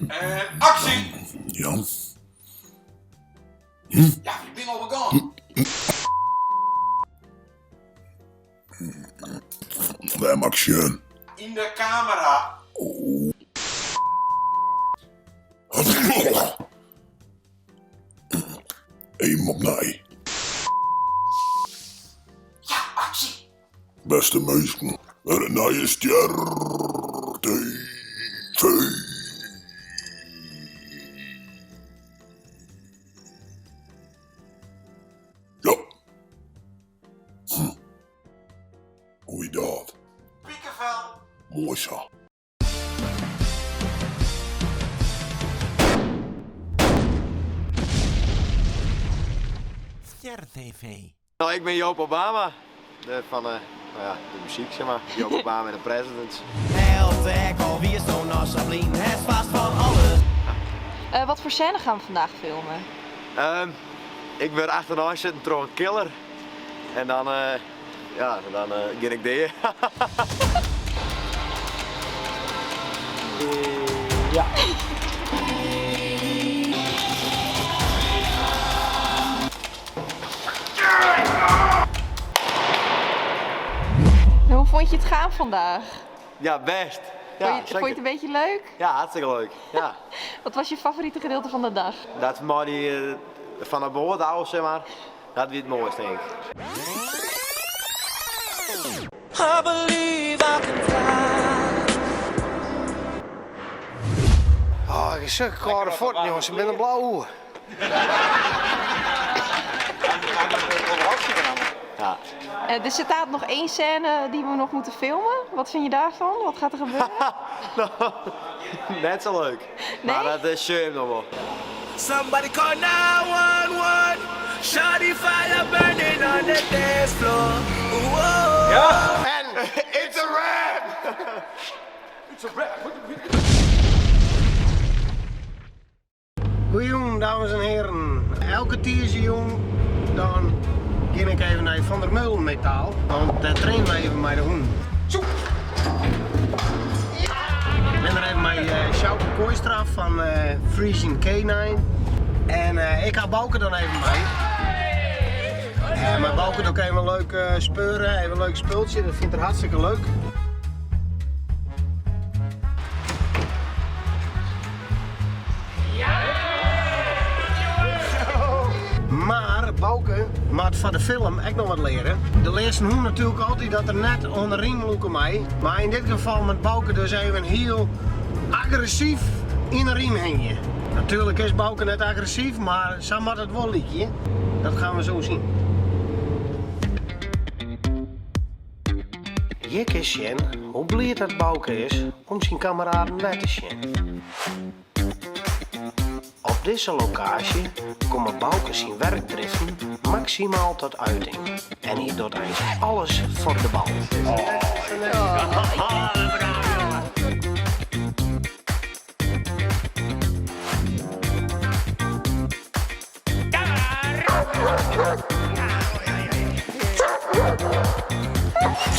En aksje! Ja. Ja, wy binne al begûn. Wêr moat ik sjen? Yn de kamera. Even opnij. Ja, aksje! Bêste minsken, wer in nije Stjer TV. Ja. Hoe wie dat? Pikevel! Moai sa. Stjer TV. No, ik bin Joop Obama, de, fan de, no ja, de muzyk, zeg maar. Joop Obama en de Presidents. Helpt ek al wiesto noch sa blyn, hast fast fan alles. Wat foar sêne gaan we vandaag filmen? Ik wurd achternei sitten troch in killer en dan, ja, dan gean ik dea. Ja. Hoe vond je het gaan vandaag? Ja, best. Ja, Vond je, vond je het een beetje leuk? Ja, hartstikke leuk. Ja. Wat was je favoriete gedeelte van de dag? Dat mei dy fan de boat ôf, zeg maar, dat wie it moaiste, denk ik. I believe I can fly. Oh, ik heb zulke kâlde fuotten, jongens. Ik bin in blau oer. Ja. Er zit daar nog één scène die we nog moeten filmen. Wat vind je daarvan? Wat gaat er gebeuren? No, net sa leuk. Nee? Mar dat sjogge jim noch wol. Somebody call 911. Shawty fire burning on the dance floor. Whoa. En it's a wrap! Goeiejûn dames en heren. Elke tiisdeijûn dan gean ik even nei Van der Meulen Metaal, want dêr trainen wy even mei de hûnen. Ik bin der even mei Sjouke Kooistra fan Frisian K9 en ik ha Bouke dan even mei. Mei Bouke doe ik even leuk speuren, even in leuk spultsje, dat fynt er hartstikke leuk. Mar Bouke moat foar de film ek noch wat leare. De learst in hûn natuerlik altyd dat er net oan de riem lûke mei, mar yn dit gefal moat Bouke dus even hiel agressyf yn de riem hingje. Natuerlik is Bouke net agressyf, mar sa moat it wol lykje. Dat gaan we zo zien. Hjir kinst sjen hoe bliid dat Bouke is om syn kameraden wer te sjen. Op dizze lokaasje komme Bouke syn werkdriften maksimaal tot uiting en hy docht eins alles foar de bal.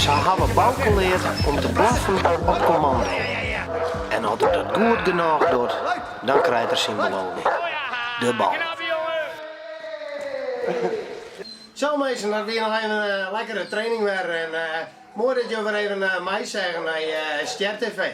Sa hawwe Bouke leard om te blaffen op kommando. En as er dat goed genôch docht, dan krijt er syn beloning, de bal. Zo minsken, dat wie noch even in lekkere training wer. En moai dat jo wer even meiseagen nei Stjer TV.